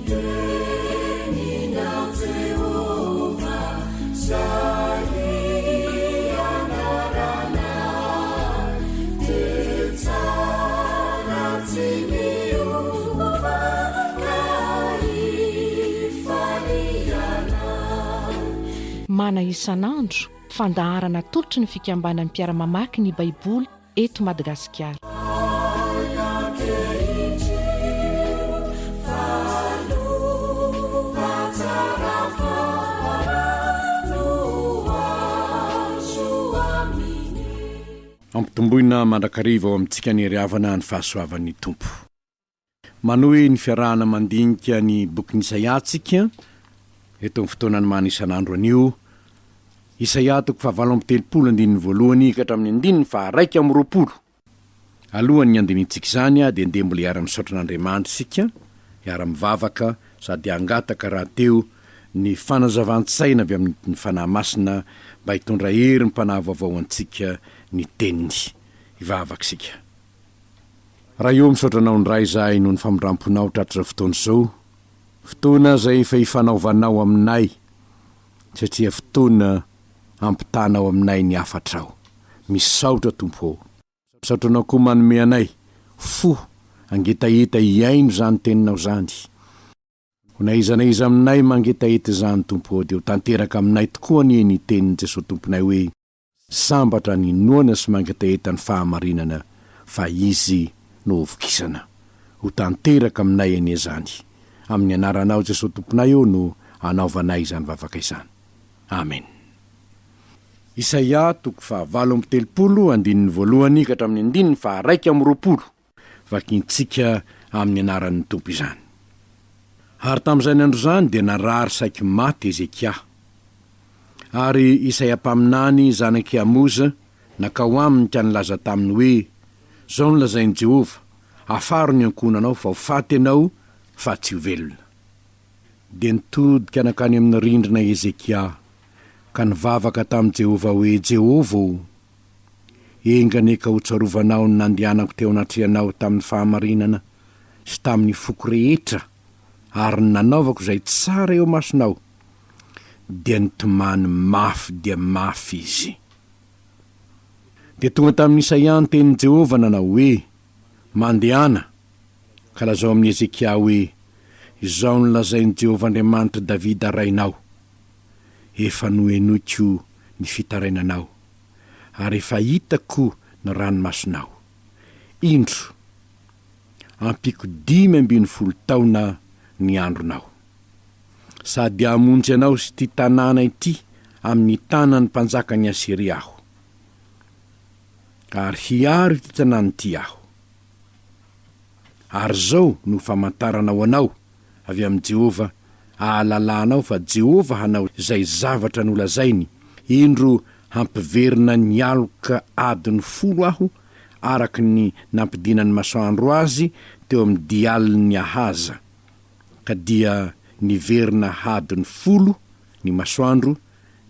teninao Jehovah izay ianarana dia tsara tsy miova ka ifaliana. Mana isan'andro, fandaharana atolotry ny fikambanan'ny mpiara-mamaky ny Baiboly eto Madagasikara. Ampitomboina mandrakariva ao amintsika ny hery havana ny fahasoavan'ny Tompo. Manohy ny fiarahana mandinika ny bokin'i Isaia tsika eto amin'ny fotoanan'ny mana isan'andro anio. Isaia toko fahavalo amby telopolo andininy voalohany ka hatramin'ny andininy faha-21. Alohan'ny handinihintsika izany dia ndeha mbola hiara-misaotra an'Andriamanitra isika, hiara-mivavaka sady hangataka rahateo ny fanazavan-tsaina avy amin'ny Fanahy Masina mba hitondra herim-panahy vaovao antsika ny Teniny. Hivavaka isika. Ray ô, misaotra Anao indray izahay noho ny famindram-ponao tratr'izao fotoana izao, fotoana izay efa ifanaovanao aminay, satria fotoana ampitanao aminay ny hafatrao. Misaotra Tompo ô. Misaotra Anao koa manome anay fo hangetaheta hihaino izany Teninao izany. Ho na iza na iza aminay mangetaheta izany Tompo ô, dia ho tanteraka aminay tokoa anie ny tenin'i Jesoa Tomponay hoe, Sambatra ny noana sy mangetaheta ny fahamarinana fa izy no hovokisana. Ho tanteraka aminay anie izany. Amin'ny anaranao Jesoa Tomponay ô no anaovanay izany vavaka izany. Amen. Isaia toko faha 38 andininy voalohany ka hatramin'ny andininy faha 21. Vakintsika amin'ny anaran'ny Tompo izany. Ary tamin'izany andro izany dia narary saiky maty Hezekia. Ary Isaia mpaminany, zanak'i Amoza, nankao aminy ka nilaza taminy hoe, Izao no lazain'i Jehovah, Afaro ny ankohonanao, fa ho faty ianao, fa tsy ho velona. Dia nitodika nankany amin'ny rindrina Hezekia, ka nivavaka tamin'i Jehovah hoe, Jehovah ô, Enga anie ka hotsarovanao ny nandehanako teo anatrehanao tamin'ny fahamarinana sy tamin'ny foko rehetra ary ny nanaovako izay tsara eo imasonao. Dia nitomany mafy dia mafy izy. Dia tonga tamin'i Isaia ny tenin'i Jehovah nanao hoe, Mandehana, ka lazao amin'i Hezekia hoe, 'Izao no lazain'i Jehovah Andriamanitr'i Davida rainao, Efa nohenoiko ny fitarainanao. ary efa hitako ny ranomasonao. Indro, ampiako 15 taona ny andronao. Sady hamonjy anao sy ity tanàna ity amin'ny tanan'ny mpanjakan'i Asyria aho. Ary hiaro ity tanàna ity aho. Ary izao no famantarana ho anao, avy amin'i Jehovah ahalalanao fa Jehovah hanao izay zavatra nolazainy, Indro hampiverina ny aloka adiny folo aho, araka ny nampidinan'ny masoandro azy teo amin'ny dialin'i Ahaza. Ka dia niverina hadiny folo ny masoandro,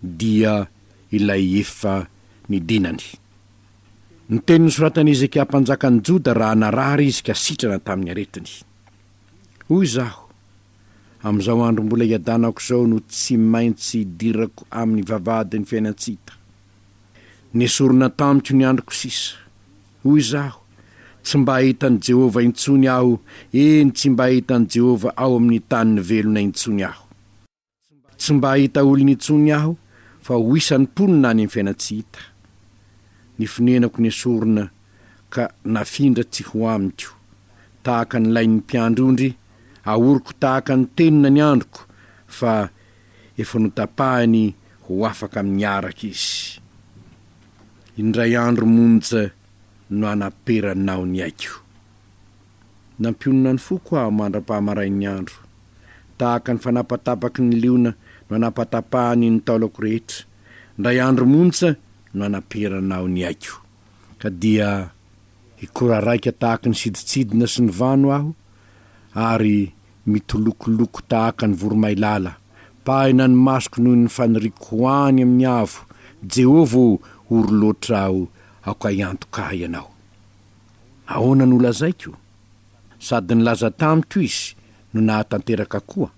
dia ilay efa nidinany. Ny teny nosoratan'i Hezekia mpanjakan'ny Joda raha narary izy ka sitrana tamin'ny aretiny. Hoy izaho, Amin'izao andro mbola iadanako izao no tsy maintsy hidirako amin'ny vavahadin'ny fiainan-tsy hita. Nesorina tamiko ny androko sisa. Hoy izaho, Tsy mba hahita an'i Jehovah intsony aho, eny, tsy mba hahita an'i Jehovah ao amin'ny tanin'ny velona intsony aho. Tsy mba hahita olona intsony aho fa ho isan'ny mponina any amin'ny fiainan-tsy hita. Ny fonenako nesorina ka nafindra tsy ho amiko. Tahaka ny lain'ny mpiandry ondry, ahoriko tahaka ny tenona ny androko fa efa notapahiny ho afaka amin'ny araka izy. Indray andro monja no anaperanao ny aiko. Nampionona ny foko aho mandra-pahamarain'ny andro. Tahaka ny fanapatapaky ny liona no anapatapahany ny taolako rehetra. Indray andro monja no anaperanao ny aiko. Ka dia hikoraraika tahaka ny sidintsidina sy ny vano aho, ary mitolokoloko tahaka ny voromailala. Pahina ny masoko noho ny faniriako ho any amin'ny avo. Jehovah ô, ory loatra aho, aoka hiantoka ahy Ianao. Ahoana no lazaiko? Sady nilaza tamiko izy, no nahatanteraka koa?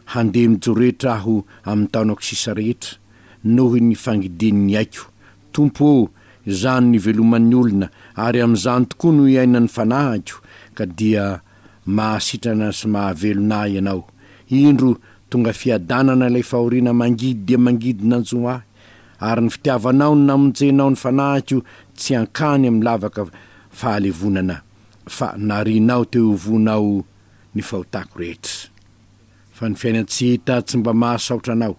Handeha mijoretra aho amin'ny taonako sisa rehetra, noho ny fangidian'ny aiko. Tompo ô, izany no iveloman'ny olona, ary amin'izany tokoa no iainan'ny fanahiko, ka dia mahasitrana sy mahavelona ahy Ianao. Indro, tonga fiadanana ilay fahoriana mangidy dia mangidy nanjo ahy, ary ny fitiavanao no namonjenao ny fanahiko tsy hankany amin'ny lavaka fahalevonana, fa narianao teo ivonao ny fahotako rehetra. Fa ny fiainan-tsy hita tsy mba mahasaotra anao,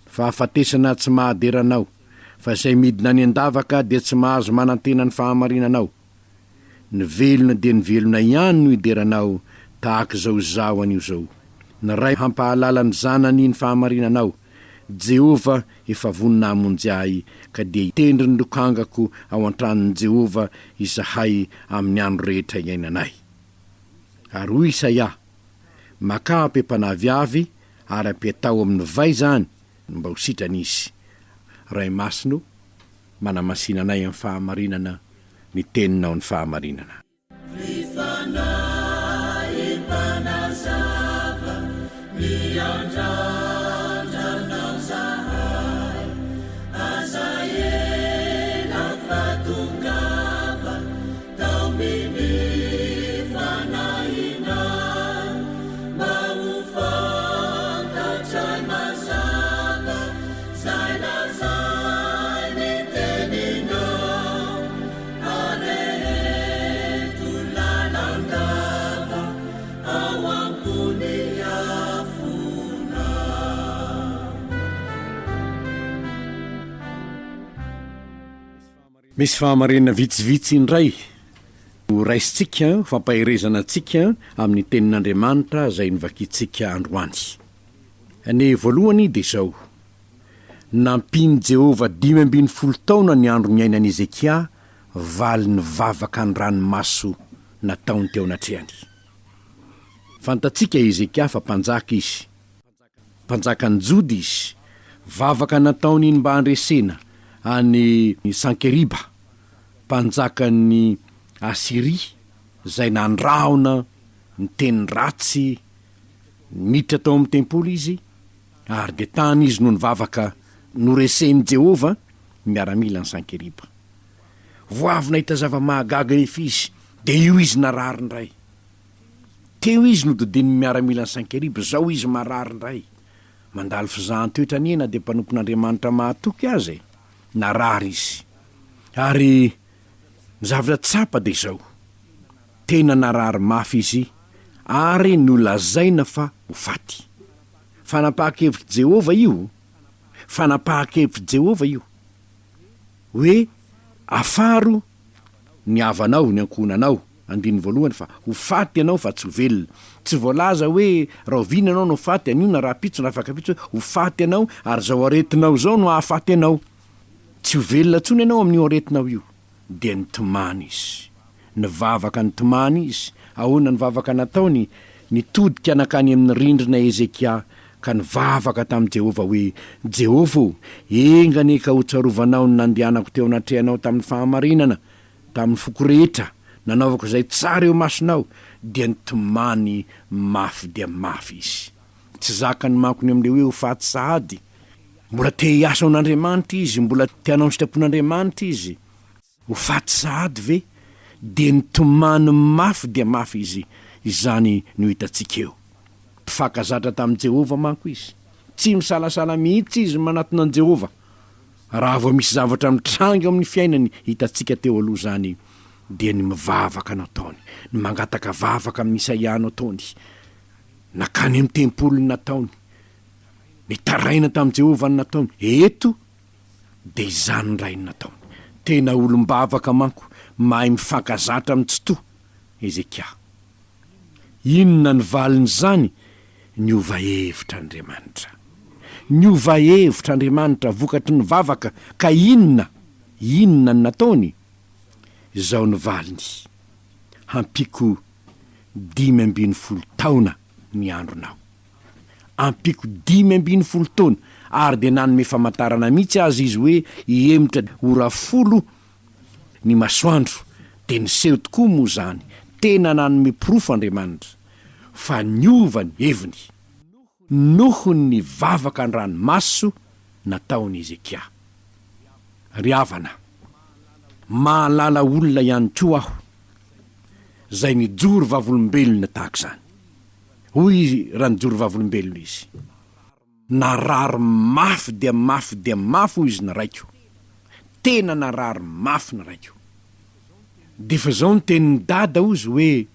ny fahafatesana tsy mahadera anao, fa izay midina any an-davaka dia tsy mahazo manantena ny fahamarinanao. Ny velona dia ny velona ihany no hidera anao tahaka izao izaho anio izao. Ny Ray hampahalala ny Zanany ny fahamarinanao. Jehovah efa vonona hamonjy ahy, ka dia hitendry ny lokangako ao an-tranon'i Jehovah izahay amin'ny andro rehetra iainanay. Ary hoy Isaia, Makà ampempan'aviavy ary ampiatao amin'ny vay izany mba ho sitrana izy. Ray Masina o, manamasina anay amin'ny fahamarinana ny Teninao ny fahamarinana. Ry Fanahy Mpanazava, miandrandra Anao zahay, aza ela fa tongava, taominy fanahinay, mba ho fantatray mazava zay lazain'ny teninao. Areheto lalandava ao am-pon'ny afonao. Misy fahamarinana vitsivitsy indray ho raisintsika ho fampaherezana antsika amin'ny Tenin'Andriamanitra izay novakintsika androany. Ny voalohany dia izao, Nampian'i Jehovah 15 taona ny andro niainan'i Hezekia, valin'ny vavaka an-dranomaso nataony teo anatrehany. Fantatsika i Hezekia fa mpanjaka izy. Mpanjakan'ny Joda izy. Vavaka nataony iny mba handresena an'i Sankeriba, mpanjakan'i Asyria, izay nandrahona niteny ratsy niditra tao amin'ny tempoly izy, Ary dia tany izy no nivavaka noresen'i Jehovah ny miaramilan'i Sankeriba. Vao avy nahita zava-mahagaga anefa izy, dia io izy narary indray. Teo izy nodidinin'ny miaramilan'i Sankeriba, izao izy marary indray. Mandalo fizahan-toetra anie na dia mpanompon'Andriamanitra mahatoky aza e! Narary izy. Ary ny zavatra tsapa dia izao, tena narary mafy izy ary nolazaina fa ho faty. Fanapahan-kevitr'i Jehovah io, fanapahan-kevitr'i Jehovah io, hoe afaro ny havanao, ny ankohonanao, andininy voalohany, fa ho faty ianao fa tsy ho velona. Tsy voalaza hoe rahoviana ianao no ho faty, anio na rahampitso na afak'ampitso, hoe ho faty ianao ary izao aretinao izao no hahafaty anao. Tsy ho velona intsony ianao amin'io aretinao io. Dia nitomany izy. Nivavaka nitomany izy. Ahoana ny vavaka nataony? Nitodika nankany amin'ny rindrina Hezekia ka nivavaka tamin'i Jehovah hoe, Jehovah ô, enga anie ka hotsarovanao ny nandehanako teo anatrehanao tamin'ny fahamarinana, tamin'ny foko rehetra, nanaovako izay tsara eo imasonao. Dia nitomany mafy dia mafy izy. Tsy zakany manko ny amin'ilay hoe ho faty sahady. Mbola te hiasa ho an'Andriamanitra izy, mbola te hanao ny sitrapon'Andriamanitra izy. Ho faty sahady ve? Dia nitomany mafy dia mafy izy. Izany no hitantsika eo. Mpifankazatra tamin'i Jehovah manko izy. Tsy misalasala mihitsy izy manatona an'i Jehovah. Raha vao misy zavatra mitranga eo amin'ny fiainany, hitantsika teo aloha izany, dia ny mivavaka no ataony, ny mangataka vavaka amin'i Isaia no ataony, nankany amin'ny tempoly no nataony, nitaraina tamin'i Jehovah no nataony. Eto dia izany indray no nataony. Tena olom-bavaka manko, mahay mifankazatra amin'ny Tsitoha, Hezekia. Inona ny valin'izany? Niova hevitra Andriamanitra. Niova hevitra Andriamanitra vokatry ny vavaka, ka inona? Inona no nataony? Izao ny valiny, Hampiako 15 taona ny andronao. Ampiako 15 taona, ary dia nanome famantarana mihitsy aza izy hoe hihemotra ora folo ny masoandro, dia niseho tokoa moa izany, tena nanome porofo Andriamanitra. fa niova ny heviny noho ny vavaka an-dranomaso nataon'i Hezekia. Ry havana, mahalala olona ihany koa aho izay nijoro vavolombelona tahaka izany. Hoy izy raha nijoro vavolombelona izy, Narary mafy dia mafy dia mafy hoy izy ny raiko. Tena narary mafy ny raiko. Dia efa izao ny tenin'i Dada hozy hoe,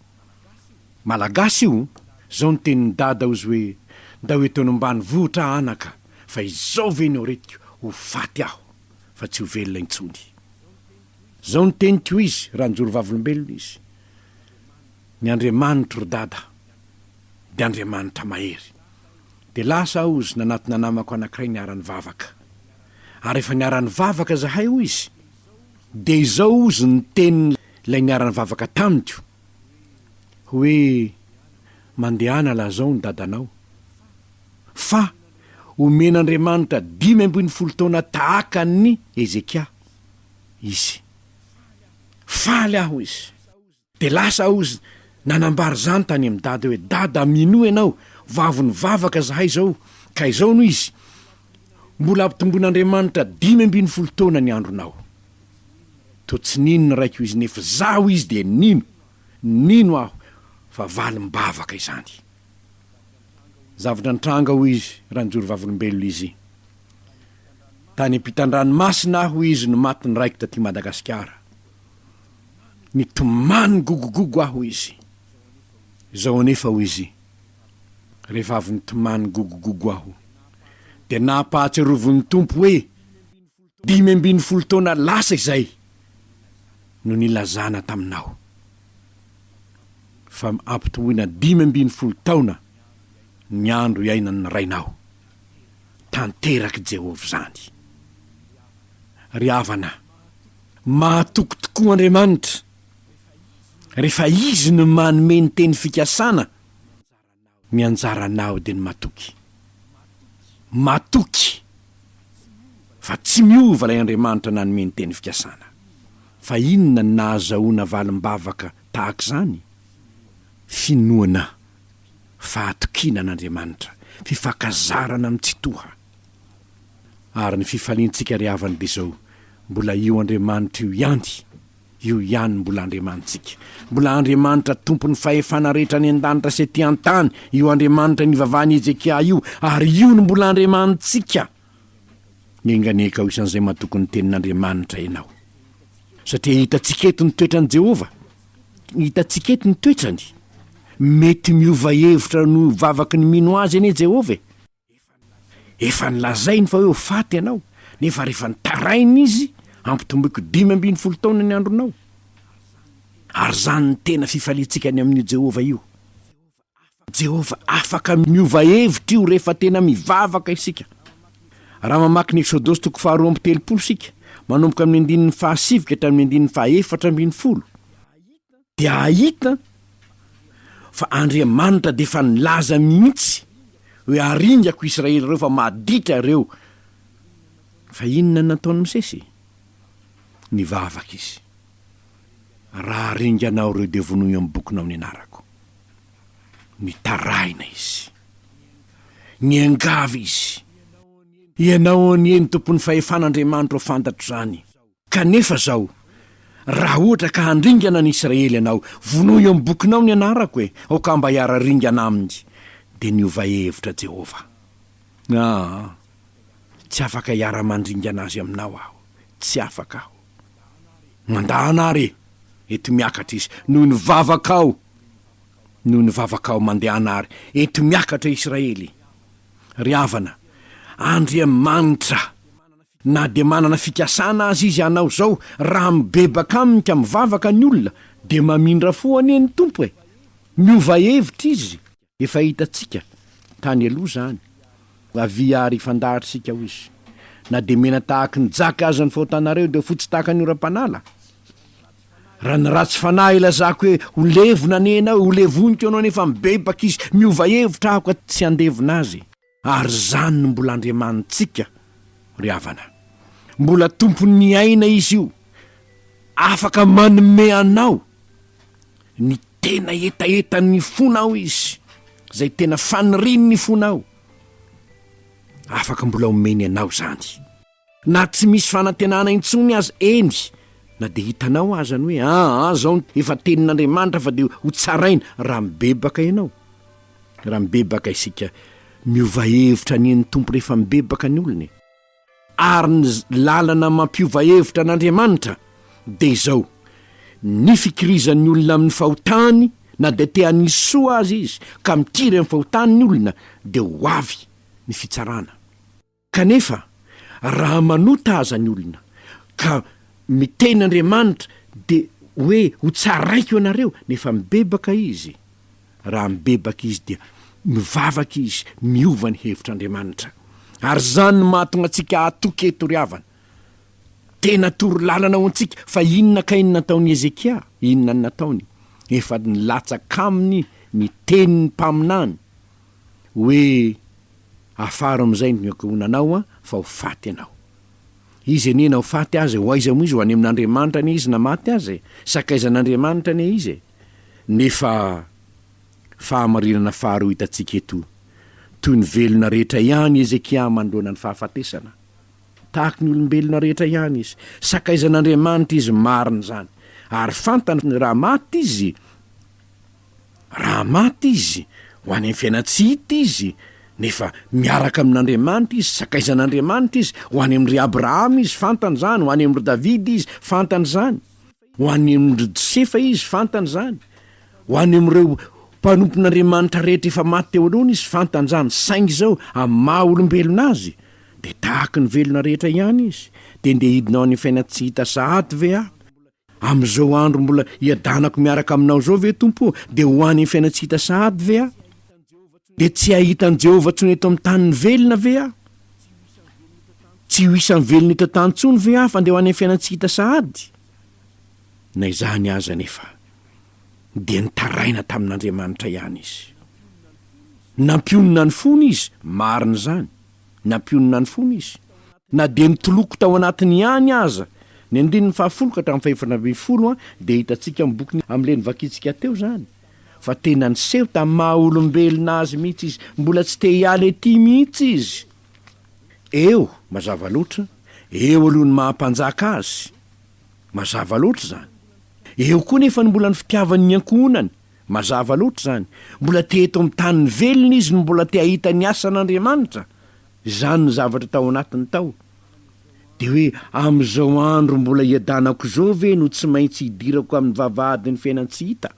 Malagasy io, izao ny tenin'i Dada hozy hoe, ndao eto any ambanivohitra aho anaka fa izao ve ny aoretiko, ho faty aho fa tsy ho velona intsony. Izao ny teniko hoy izy raha nijoro vavolombelona izy, Ny Andriamanitro ry Dada dia Andriamanitra mahery. Dia lasa aho hozy nanatona namako anankiray niara-nivavaka. Ary rehefa niara-nivavaka izahay hoy izy, dia izao hozy ny tenin'ilay niara-nivavaka tamiko, hoe mandehana lazao ny dadanao fa omen'Andriamanitra 15 taona tahaka an'i Hezekia izy. Faly aho hoy izy. Dia lasa aho hozy nanambara izany tany amin'i Dada hoe, Dada minoa ianao, vao avy nivavaka izahay izao, ka izao no izy, mbola ampitomboin'Andriamanitra 15 taona ny andronao. Toa tsy nino ny raiko izy nefa izaho izy dia nino, nino aho fa valim-bavaka izany. Zavatra nitranga hoy izy raha nijoro vavolombelona izy. Tany ampitan-dranomasina aho hoy izy no maty ny raiko taty Madagasikara. Nitomany gogogogo aho hoy izy. Izao anefa hoy izy, rehefa avy nitomany gogogogo aho dia nampahatsiarovin'ny Tompo hoe 15 taona lasa izay no nilazana taminao fa ampitomboina 15 taona ny andro iainan'ny rainao. Tanterak'i Jehovah izany. Ry havana, mahatoky tokoa Andriamanitra rehefa Izy no manome ny teny fikasana. Ny anjaranao dia ny matoky. Matoky fa tsy miova ilay Andriamanitra nanome ny teny fikasana. Fa inona no nahazahoana valim-bavaka tahaka izany? Finoana, fahatokiana an'Andriamanitra, fifankazarana amin'ny Tsitoha. Ary ny fifaliantsika ry havana dia izao, mbola io Andriamanitra io ihany Io ihany no mbola Andriamanitsika. Mbola Andriamanitra Tompon'ny fahefana rehetra any an-danitra sy ety an-tany io Andriamanitra nivavahan'i Hezekia io, ary io no mbola Andriamanitsika. Mienganeka ho isan'izay matoky ny Tenin'Andriamanitra ianao, satria hitantsika eto ny toetran'i Jehovah. Hitantsika eto ny toetrany. Mety miova hevitra noho vavaky ny mino azy anie Jehovah e! Efa nolazainy fa hoe ho faty ianao, nefa rehefa nitaraina izy, hampitomboiko 15 taona ny andronao. Ary izany no tena fifaliantsika ny amin'io Jehovah io. Jehovah afaka miova hevitra io rehefa tena mivavaka isika. Raha mamaky ny Eksodosy toko faharoa amby telopolo isika, manomboka amin'ny andininy fahasivy ka hatramin'ny andininy fahaefatra ambin'ny folo, dia hahita fa Andriamanitra dia efa nilaza mihitsy hoe haringako Israely ireo fa maditra ireo. Fa inona no nataon'i Mosesy? Nivavaka izy. Raha haringanao ireo dia vonoy amin'ny bokinao ny anarako. Nitarahina izy. Niangavy izy. Ianao anie ny tompon'ny fahefana Andriamanitro fantatro izany. Kanefa izao, raha ohatra ka handringana ny Israely ianao, vonoy eo amin'ny bokinao ny anarako e, aoka mba hiara-ringana aminy. Dia niova hevitra Jehovah. Aa, tsy afaka hiara-mandringana azy aminao aho. Tsy afaka aho. Mandahana àry e! Ento miakatra izy, noho ny vavakao. Noho ny vavakao, mandehana àry. Ento miakatra Israely. Ry havana, Andriamanitra. Na dia manana fikasana aza izy hanao izao, raha mibebaka aminy ka mivavaka ny olona, dia mamindra fo anie ny Tompo e! Miova hevitra izy, efa hitantsika tany aloha izany. Avia ary hifandahatra isika, hoy izy. Na dia mena tahaky ny jaky aza ny fahotanareo, dia ho fotsy tahaka ny oram-panala. Raha ny ratsy fanahy ilazako hoe ho levona anie ianao, ho levoniko ianao nefa mibebaka izy, miova hevitra aho ka tsy handevona azy. Ary izany no mbola Andriamanitsika, ry havana. Mbola Tompon'ny aina Izy io. Afaka manome anao ny tena hetahetan'ny fonao Izy. Izay tena fanirian'ny fonao, afaka mbola omeny anao izany. Na tsy misy fanantenana intsony aza, eny, na dia hitanao aza ny hoe aa zao efa tenin'Andriamanitra fa dia ho tsaraina raha mibebaka ianao. Raha mibebaka isika, miova hevitra anie ny Tompo rehefa mibebaka ny olona e. Ary ny lalana mampiova hevitra an'Andriamanitra dia izao, ny fikirizan'ny olona amin'ny fahotany, na dia te hanisy soa aza izy, ka mikiry amin'ny fahotany ny olona, dia ho avy ny fitsarana. Kanefa, raha manota aza ny olona, ka miteny Andriamanitra dia hoe ho tsaraiko ianareo, nefa mibebaka izy, Raha mibebaka izy dia mivavaka izy, miova ny hevitr'Andriamanitra. Ary izany no mahatonga antsika hatoky eto ry havana. Tena toro lalana ho antsika. Fa inona kay ny nataon'i Hezekia? Inona ny nataony? Efa nilatsaka aminy ny tenin'ny mpaminany hoe afaro amin'izay ny ankohonanao fa ho faty ianao. Izy anie na ho faty aza, ho aiza moa izy? Ho any amin'Andriamanitra anie izy na maty aza e! Sakaizan'Andriamanitra anie izy e! Nefa fahamarinana faharoa hitantsika eto, toy ny velona rehetra ihany Hezekia manoloana ny fahafatesana. Tahaky ny olombelona rehetra ihany izy. Sakaizan'Andriamanitra izy, marina izany. Ary fantany raha maty izy, Raha maty izy, ho any amin'ny fiainan-tsy hita izy, nefa miaraka amin'Andriamanitra izy, sakaizan'Andriamanitra izy, ho any amin-dry Abrahama izy, fantany izany, ho any amin-dry Davida izy, fantany izany, ho any amin-dry Josefa izy, fantany izany, ho any amin'ireo mpanompon'Andriamanitra rehetra efa maty teo alohany izy, fantany izany, saingy izao, amin'ny maha olombelona azy, dia tahaky ny velona rehetra ihany izy, dia ndeha hidina ho any amin'ny fiainan-tsy hita sahady ve aho? Amin'izao andro mbola hiadanako miaraka aminao izao ve, Tompo ô, dia ho any amin'ny fiainan-tsy hita sahady ve aho? Dia tsy hahita an'i Jehovah intsony eto amin'ny tanin'ny velona ve aho? Tsy ho isan'ny velona eto an-tany intsony ve aho fa andeha ho any amin'ny fiainan-tsy hita sahady? Na izany aza anefa, dia nitaraina tamin'Andriamanitra ihany izy. Nampionona ny fony izy, marina izany. Nampionona ny fony izy. Na dia nitoloko tao anatiny ihany aza. Ny andininy fahafolo ka hatramin'ny fahefatra ambinifolo dia hitantsika amin'ny boky amin'ilay novakintsika teo izany, fa tena niseho tamin'ny maha olombelona azy mihitsy izy. Mbola tsy te hiala ety mihitsy izy. Eo, mazava loatra, eo aloha ny maha mpanjaka azy. Mazava loatra izany. Eo koa nefa ny mbola ny fitiavany ny ankohonany. Mazava loatra izany. Mbola te eto amin'ny tanin'ny velona izy no mbola te hahita ny asan'Andriamanitra. Izany no zavatra tao anatiny tao. Dia hoe amin'izao andro mbola hiadanako izao ve no tsy maintsy hidirako amin'ny vavahadin'ny fiainan-tsy hita?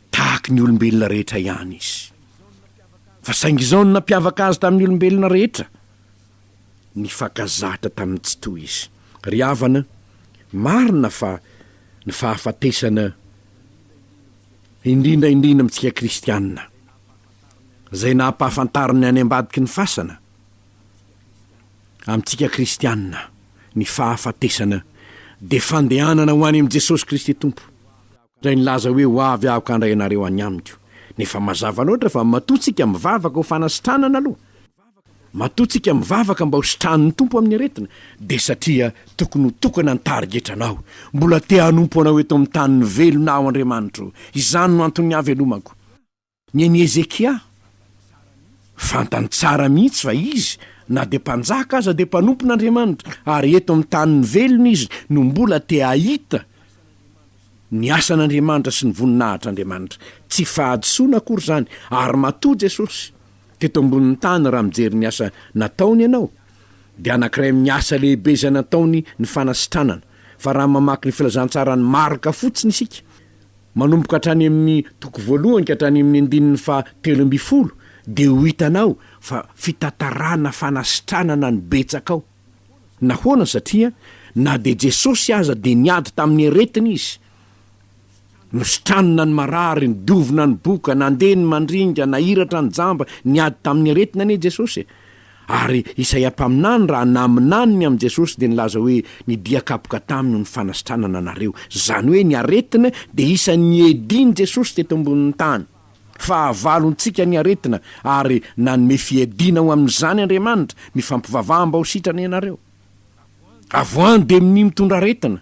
Tahaky ny olombelona rehetra ihany izy. Fa saingy izao no nampiavaka azy tamin'ny olombelona rehetra. Nifankazatra tamin'ny Tsitoha izy. Ry havana, marina fa ny fahafatesana, indrindra indrindra amintsika kristiana, izay nampahafantariny any ambadiky ny fasana, amintsika kristiana, ny fahafatesana dia fandehanana ho any amin'i Jesosy Kristy Tompo. Izay nilaza hoe ho avy aho ka handray anareo any amiko. Nefa mazava loatra fa matoa tsika mivavaka ho fanasitranana aloha, matoa tsika mivavaka mba ho sitranin'ny Tompo amin'ny aretina, dia satria tokony ho tokana ny tarigetranao. Mbola te hanompo anao eto amin'ny tanin'ny velona aho Andriamanitro. Izany no anton'ny havelomako. Ny an'i Hezekia, fantany tsara mihitsy fa izy, na dia mpanjaka aza, dia mpanompon'Andriamanitra, ary eto amin'ny tanin'ny velona izy no mbola te hahita ny asan'Andriamanitra sy ny voninahitr'Andriamanitra. Tsy fahadisoana akory izany, ary matoa Jesosy teto ambonin'ny tany raha mijery ny asa nataony ianao, dia anankiray amin'ny asa lehibe izay nataony ny fanasitranana. Fa raha mamaky ny filazantsaran'i Marka fotsiny isika, Manomboka hatrany amin'ny toko voalohany ka hatrany amin'ny andininy faha 13 dia ho hitanao fa fitantarana fanasitranana no betsaka ao. Nahoana? Satria na dia Jesosy aza dia niady tamin'ny aretina izy. Nositranina ny marary, nodiovina ny boka, nandeha ny mandringa, nahiratra ny jamba, niady tamin'ny aretina anie Jesosy e. Ary Isaia mpaminany raha naminany ny amin'i Jesosy dia nilaza hoe ny dia kapoka taminy no fanasitranana anareo. Izany hoe ny aretina dia isan'ny niadian'i Jesosy teto ambonin'ny tany. Fahavalontsika ny aretina ary nanome fiadiana ho amin'izany Andriamanitra, mifampivavaha mba ho sitrana ianareo. Avoahan'ny demonia mitondra aretina.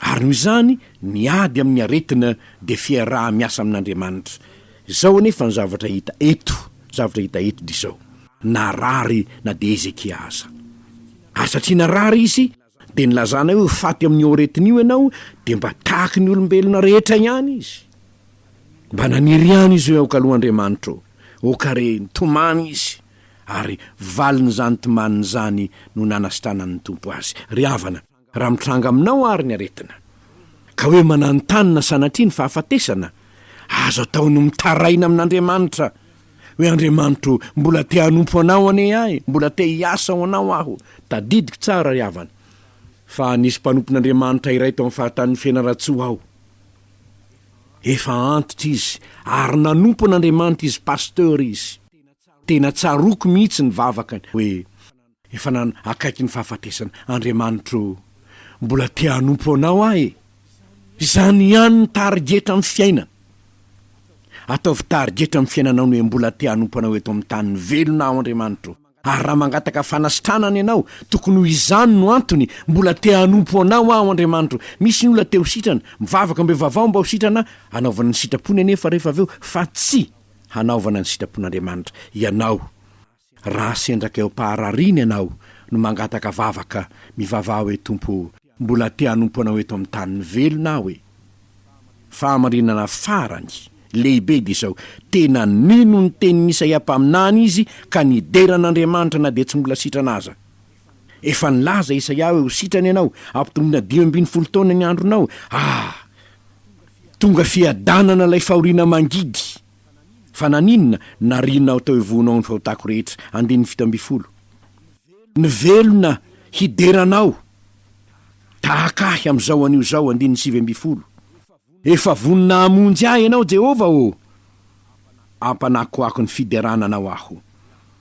Ary noho izany, ny ady amin'ny aretina dia fiaraha-miasa amin'Andriamanitra. Izao anefa ny zavatra hita eto, zavatra hita eto dia izao, narary na dia Hezekia aza. Ary satria narary izy, dia nilazana hoe ho faty amin'io aretina io ianao, dia mba tahaky ny olombelona rehetra ihany izy. Mba naniry ihany izy hoe aoka aloha Andriamanitra ô, aoka re, nitomany izy. Ary valin'izany tomaniny izany no nanasitranan'ny Tompo azy. Ry havana, raha mitranga aminao àry ny aretina, ka hoe mananontanona sanatria ny fahafatesana, azo atao ny mitaraina amin'Andriamanitra, hoe Andriamanitro ô, mbola te hanompo Anao anie aho e, mbola te hiasa ho Anao aho. Tadidiko tsara ry havana, fa nisy mpanompon'Andriamanitra iray tao amin'ny faritanin'i Fianarantsoa aho. Efa antitra izy, ary nanompo an'Andriamanitra izy, pasteur izy. Tena tsaroako mihitsy ny vavakany hoe efa nan akaiky ny fahafatesana, Andriamanitro o, mbola te hanompo anao aho e! Izany ihany ny tarigetra amin'ny fiainana. Ataovy tarigetra amin'ny fiainanao ny hoe mbola te hanompo anao eto amin'ny tany velona aho Andriamanitro o. Ary raha mangataka fanasitranana ianao, tokony ho izany no antony, mbola te hanompo anao aho Andriamanitro. Misy ny olona te ho sitrana, mivavaka mba hivavaho mba ho sitrana, anaovany ny sitrapony anefa rehefa avy eo fa tsy. hanaovana ny sitrapon'Andriamanitra ianao. Raha sendraka eo am-paharariana ianao no mangataka vavaka, mivavaha hoe, Tompo ô, mbola te hanompo Anao eto amin'ny tanin'ny velona aho e! Fahamarinana farany lehibe dia izao, tena nino ny tenin'i Isaia mpaminany izy ka nidera an'Andriamanitra na dia tsy mbola sitrana aza. Efa nilaza Isaia hoe ho sitrana ianao, ampitomboina 15 taona ny andronao. Ah! Tonga fiadanana ilay fahoriana mangidy. Fa naninona? Narianao teo ivohonao ny fahotako rehetra. Andininy 17. Ny velona hidera anao, tahaka ahy amin'izao anio izao. Andininy 19. Efa vonona hamonjy ahy ianao, Jehovah ô! Ampanakoako ny fiderana anao aho,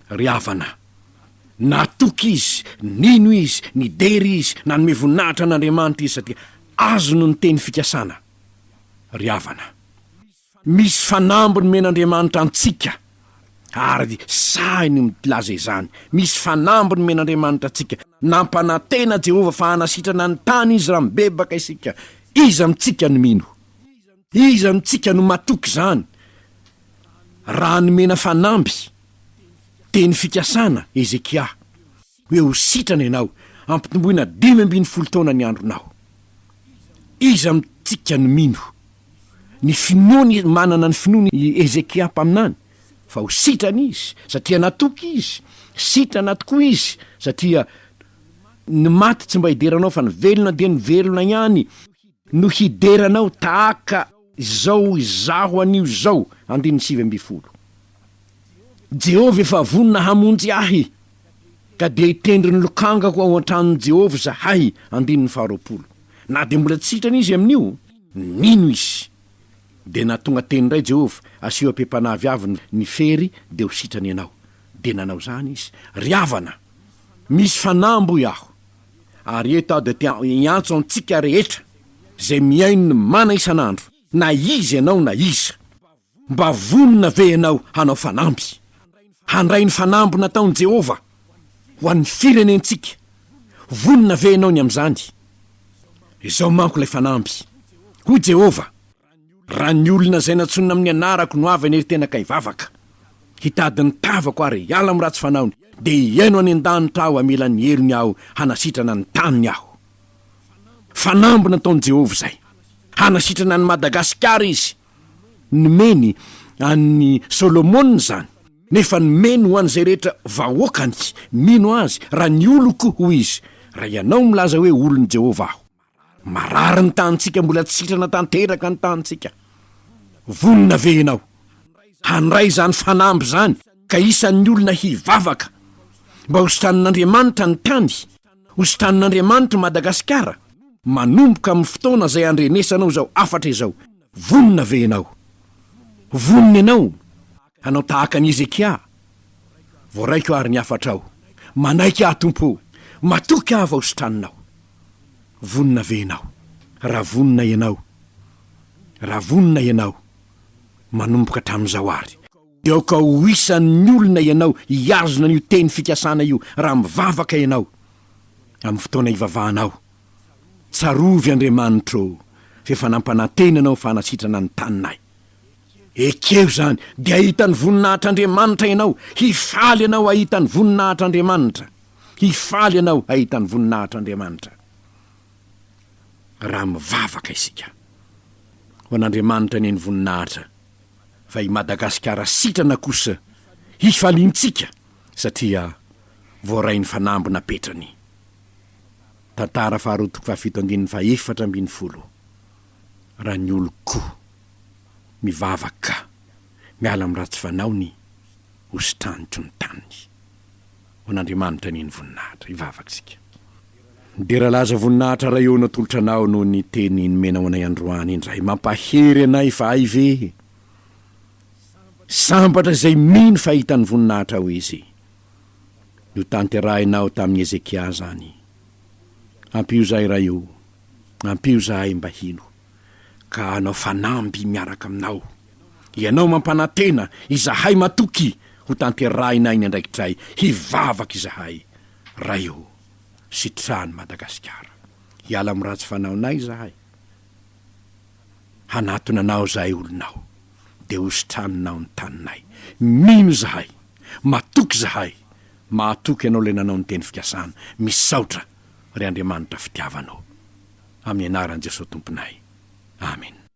ry havana. Natoky izy, nino izy, nidera izy, nanome voninahitra an'Andriamanitra izy satria azony ny teny fikasana. Ry havana, misy fanamby nomen'Andriamanitra antsika, ary sahy ny milaza izany. Misy fanamby nomen'Andriamanitra antsika. Nampanantena Jehovah fa hanasitrana ny tany izy raha mibebaka isika. Iza amintsika no mino? Iza amintsika no matoky izany? Raha nomena fanamby, teny fikasana, Hezekia, hoe ho sitrana ianao, ampitomboina 15 taona ny andronao. Iza amintsika no mino? Ny finoany, manana ny finoany i Hezekia mpaminany, fa ho sitrana izy, satria natoky izy, sitrana tokoa izy, satria ny maty tsy mba hidera anao fa ny velona dia ny velona ihany no hidera anao tahaka izao izaho anio izao, andininy 19. Jehovah efa vonona hamonjy ahy, ka dia hitendry ny lokangako ao an-tranon'i Jehovah izahay, andininy faharoapolo. Na dia mbola tsy sitrana izy amin'io, nino izy. Dia nahatonga teny indray Jehovah, Asio am-pepana avy ny fery, dia ho sitrana ianao. Dia nanao izany izy. Ry havana, misy fanamby hoy aho, ary eto aho dia te hiantso antsika rehetra izay mihaino ny mana isan'andro, na iza ianao na iza. Mba vonona ve ianao hanao fanamby, handray ny fanamby nataon'i Jehovah ho an'ny firenentsika? Vonona ve ianao ny amin'izany? Izao manko ilay fanamby, hoy Jehovah, Raha ny olona izay nantsoina amin'ny anarako no avy hanery tena ka hivavaka, hitady ny tavako ary hiala amin'ny ratsy fanaony, dia hihaino any an-danitra aho hamela ny helony aho hanasitrana ny taniny aho. Fanamby nataon'i Jehovah izay. Hanasitrana an'i Madagasikara izy. Nomeny an'i Solomona izany, nefa nomeny ho an'izay rehetra vahoakany mino azy, raha ny oloko, hoy izy, raha ianao milaza hoe olon'i Jehovah aho. Marary ny tanintsika, mbola tsy sitrana tanteraka ny tanintsika. Vonona ve ianao handray izany fanamby izany ka isan'ny olona hivavaka mba ho sitranin'Andriamanitra ny tany, ho sitranin'Andriamanitra Madagasikara? Manomboka amin'ny fotoana izay andrenesanao izao hafatra izao, Vonona ve ianao? Vonona ianao hanao tahaka an'i Hezekia? Voaraiko àry ny hafatrao. Manaiky aho, Tompo ô! Matoky aho fa ho sitraninao. Vonona ve ianao? Raha vonona ianao, raha vonona ianao, manomboka hatramin'izao àry, dia aoka ho isan'ny olona ianao hihazona an'io teny fikasana io raha mivavaka ianao amin'ny fotoana ivavahanao. Tsarovy Andriamanitro ô, f'efa nampanantena Anao fa hanasitrana ny taninay. Ekeo izany, dia hahita ny voninahitr'Andriamanitra ianao. Hifaly ianao hahita ny voninahitr'Andriamanitra. Hifaly ianao hahita ny voninahitr'Andriamanitra. Raha mivavaka isika. Ho an'Andriamanitra anie ny voninahitra, fa i Madagasikara sitrana kosa hifaliantsika satria voaray ny fanamby napetrany. Tantara faharoa toko fahafito andininy faha 14 Raha ny oloko mivavaka miala amin'ny ratsy fanaony, hositraniko ny taniny. Ho an'Andriamanitra anie ny voninahitra. Hivavaka isika. Dera laza voninahitra Ray ô natolotra anao noho ny teny nomenao anay androany indray. Mampahery anay fa hay ve sambatra izay mino fa hahita ny voninahitrao izy. Notanterahinao tamin'i Hezekia izany. Ampio izahay Ray ô, ampio izahay mba hino ka hanao fanamby miaraka aminao. Ianao mampanantena, izahay matoky ho tanterahinay ny andraikitray, hivavaka izahay Ray ô, sitrano Madagasikara. Hiala amin'ny ratsy fanaonay izahay, hanatona Anao izahay olonao, dia ho sitraninao ny taninay. Mino izahay, matoky izahay, mahatoky Ianao ilay nanao ny teny fikasana. Misaotra ry Andriamanitra fitiavana ô. Amin'ny anaran'i Jesoa Tomponay. Amen.